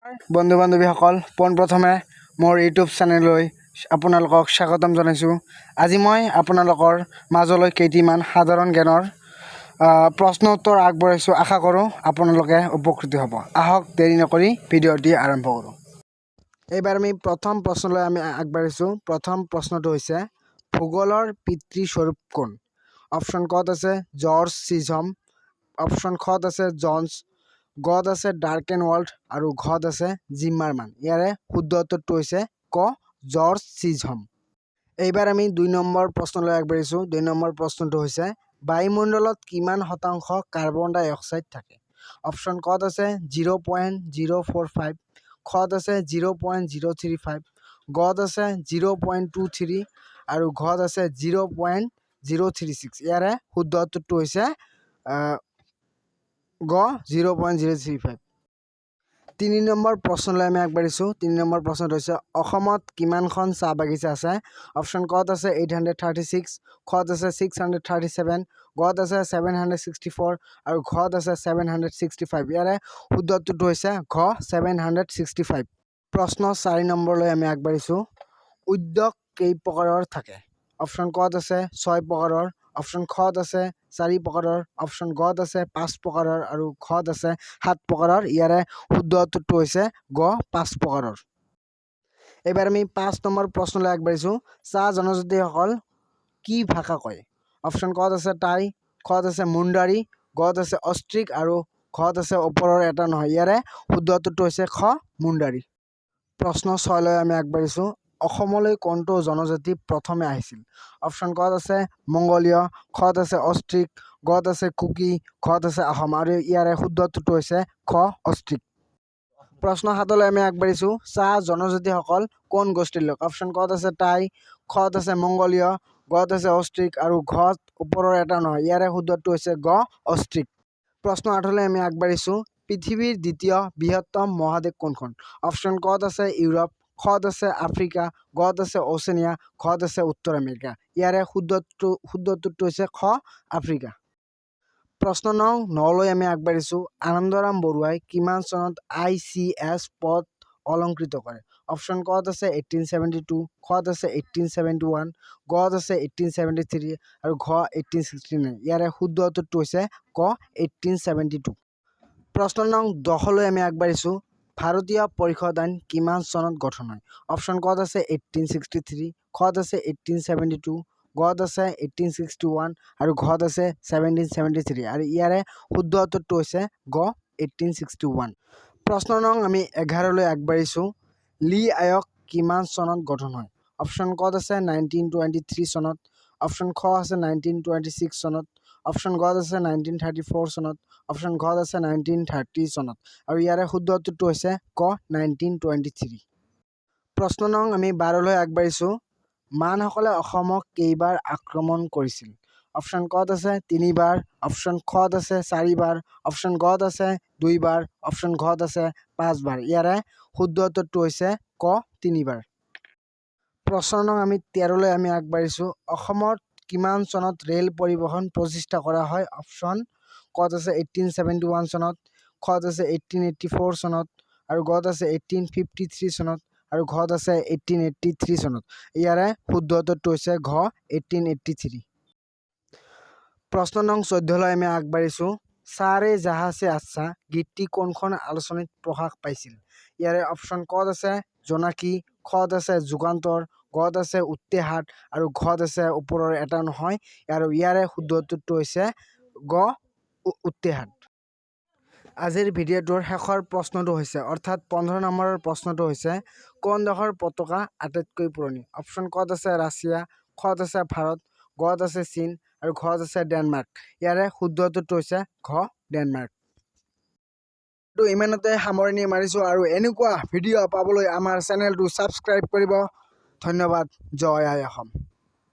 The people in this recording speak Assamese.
বন্ধু বান্ধৱীসকল, পোনপ্ৰথমে মোৰ ইউটিউব চেনেললৈ আপোনালোকক স্বাগতম জনাইছোঁ। আজি মই আপোনালোকৰ মাজলৈ কেইটিমান সাধাৰণ জ্ঞানৰ প্ৰশ্ন উত্তৰ আগবঢ়াইছোঁ। আশা কৰোঁ আপোনালোকে উপকৃত হ'ব। আহক, দেৰি নকৰি ভিডিঅ'টি আৰম্ভ কৰোঁ। এইবাৰ আমি প্ৰথম প্ৰশ্নলৈ আমি আগবাঢ়িছোঁ। প্ৰথম প্ৰশ্নটো হৈছে, ভূগোলৰ পিতৃস্বৰূপ কোন? অপশ্যন কত আছে জৰ্জ চিজম, অপশ্যন খত আছে জন্স, গত আছে ডাৰ্কেন ৱাল্ড আৰু ঘত আছে জিমাৰমান। ইয়াৰে শুদ্ধ উত্তৰটো হৈছে ক, জৰ্জ চিজহম। এইবাৰ আমি 2 নম্বৰ প্ৰশ্নলৈ আগবাঢ়িছোঁ। 2 নম্বৰ প্ৰশ্নটো হৈছে, বায়ুমণ্ডলত কিমান শতাংশ কাৰ্বন ডাই অক্সাইড থাকে? অপশ্যন কত আছে 0.045, খত আছে 0.035, গত আছে 0.23 আৰু ঘত আছে 0.036। ইয়াৰে শুদ্ধ উত্তৰটো হৈছে গ, 0.035। 3 নম্বৰ প্ৰশ্নলৈ আমি আগবাঢ়িছোঁ। 3 নম্বৰ প্ৰশ্নটো হৈছে, অসমত কিমানখন চাহ বাগিচা আছে? অপশ্যন কত আছে 836, খত আছে 637, গত আছে 764 আৰু ঘত আছে 765। ইয়াৰে শুদ্ধ উত্তৰটো হৈছে ঘ, 765। প্ৰশ্ন 4 নম্বৰলৈ আমি আগবাঢ়িছোঁ। উদ্যোগ কেই প্ৰকাৰৰ থাকে? অপশ্যন কত আছে ছয় প্ৰকাৰৰ, অপশ্যন খত আছে চাৰি প্ৰকাৰৰ, অপশ্যন গত আছে পাঁচ প্ৰকাৰৰ আৰু ঘত আছে সাত প্ৰকাৰৰ। ইয়াৰে শুদ্ধ উত্তৰটো হৈছে গ, পাঁচ প্ৰকাৰৰ। এইবাৰ আমি 5 নম্বৰ প্ৰশ্নলৈ আগবাঢ়িছোঁ। চাহ জনজাতিসকল কি ভাষা কয়? অপশ্যন কত আছে টাই, খত আছে মুণ্ডাৰী, গত আছে অষ্ট্ৰিক আৰু ঘত আছে ওপৰৰ এটা নহয়। ইয়াৰে শুদ্ধ উত্তৰটো হৈছে খ, মুণ্ডাৰী। প্ৰশ্ন 6লৈ আমি আগবাঢ়িছোঁ। অসমলৈ কোনটো জনজাতি প্ৰথমে আহিছিল? অপশ্যন কত আছে মংগোলীয়, খত আছে অষ্ট্ৰিক, গত আছে কুকি, ঘত আছে আহোম আৰু ইয়াৰে শুদ্ধ উত্তৰটো হৈছে খ, অষ্ট্ৰিক। প্ৰশ্ন 7লৈ আমি আগবাঢ়িছোঁ। চাহ জনজাতিসকল কোন গোষ্ঠীৰ লোক? অপশ্যন কত আছে টাই, খত আছে মংগোলীয়, গত আছে অষ্ট্ৰিক আৰু ঘত ওপৰৰ এটা নহয়। ইয়াৰে শুদ্ধটো হৈছে গ, অষ্ট্ৰিক। প্ৰশ্ন 8লৈ আমি আগবাঢ়িছোঁ। পৃথিৱীৰ দ্বিতীয় বৃহত্তম মহাদেশ কোনখন? অপশ্যন কত আছে ইউৰোপ, খত আছে আফ্ৰিকা, গত আছে অ'চেনিয়া, ঘত আছে উত্তৰ আমেৰিকা। ইয়াৰে শুদ্ধ উত্তৰটো হৈছে খ, আফ্ৰিকা। প্ৰশ্ন নং 9লৈ আমি আগবাঢ়িছোঁ। আনন্দৰাম বৰুৱাই কিমান চনত আইচিএছ পদ অলংকৃত কৰে? অপশ্যন কত আছে 1872, খত আছে 1871, গত আছে 1873 আৰু ঘ 1869। ইয়াৰে শুদ্ধ উত্তৰটো হৈছে ক, 1872। প্ৰশ্ন নং 10লৈ আমি আগবাঢ়িছোঁ। ভাৰতীয় পৰিষদ আইন কিমান চনত গঠন হয়? অপশ্যন কত আছে 1863, খত আছে 1872, গত আছে 1861 আৰু ঘত আছে 1773 আৰু ইয়াৰে শুদ্ধ উত্তৰটো হৈছে গ, 1861। প্ৰশ্ন নং আমি 11লৈ আগবাঢ়িছোঁ। লি আয়োগ কিমান চনত গঠন হয়? অপশ্যন কত আছে 1923 চনত, অপশ্যন খ আছে 1926 চনত, অপশ্যন গত আছে 1934 চনত, অপশ্যন ঘত আছে 1930 চনত আৰু ইয়াৰে শুদ্ধ উত্তৰটো হৈছে ক, 1923। প্ৰশ্ন নং আমি 12লৈ আগবাঢ়িছোঁ। মানসকলে অসমক কেইবাৰ আক্ৰমণ কৰিছিল? অপশ্যন কত আছে তিনিবাৰ, অপশ্যন খত আছে চাৰিবাৰ, অপশ্যন গত আছে দুইবাৰ, অপশ্যন ঘত আছে পাঁচবাৰ। ইয়াৰে শুদ্ধ উত্তৰটো হৈছে ক, তিনিবাৰ। প্ৰশ্ন নং আমি 13লৈ আমি আগবাঢ়িছোঁ। অসমত কিমান চনত ৰেল পৰিবহণ প্ৰতিষ্ঠা কৰা হয়? অপশ্যন কত আছে 1871 চনত, খত আছে 1884 চনত আৰু গত আছে 1853 চনত আৰু ঘত আছে 1883 চনত। ইয়াৰে শুদ্ধ উত্তৰটো হৈছে ঘ, 1883। প্ৰশ্ন নং 14লৈ আমি আগবাঢ়িছোঁ। "চাৰে জাহা চে আচ্ছা" গীতটি কোনখন আলোচনীত প্ৰকাশ পাইছিল? ইয়াৰে অপশ্যন কত আছে জোনাকী, খত আছে যুগান্তৰ, গত আছে ইত্তেহাদ আৰু ঘত আছে ওপৰৰ এটা নহয়। আৰু ইয়াৰে শুদ্ধ উত্তৰটো হৈছে গ, ইত্তেহাদ। আজিৰ ভিডিঅ'টোৰ শেষৰ প্ৰশ্নটো হৈছে, অৰ্থাৎ 15 নম্বৰৰ প্ৰশ্নটো হৈছে, কোন দেশৰ পতাকা আটাইতকৈ পুৰণি? অপশ্যন কত আছে ৰাছিয়া, খত আছে ভাৰত, গত আছে চীন আৰু ঘত আছে ডেনমাৰ্ক। ইয়াৰে শুদ্ধ উত্তৰটো হৈছে ঘ, ডেনমাৰ্ক। তো ইমানতে সামৰণি মাৰিছোঁ আৰু এনেকুৱা ভিডিঅ' পাবলৈ আমাৰ চেনেলটো ছাবস্ক্ৰাইব কৰিব। ধন্যবাদ। জয় আই অসম।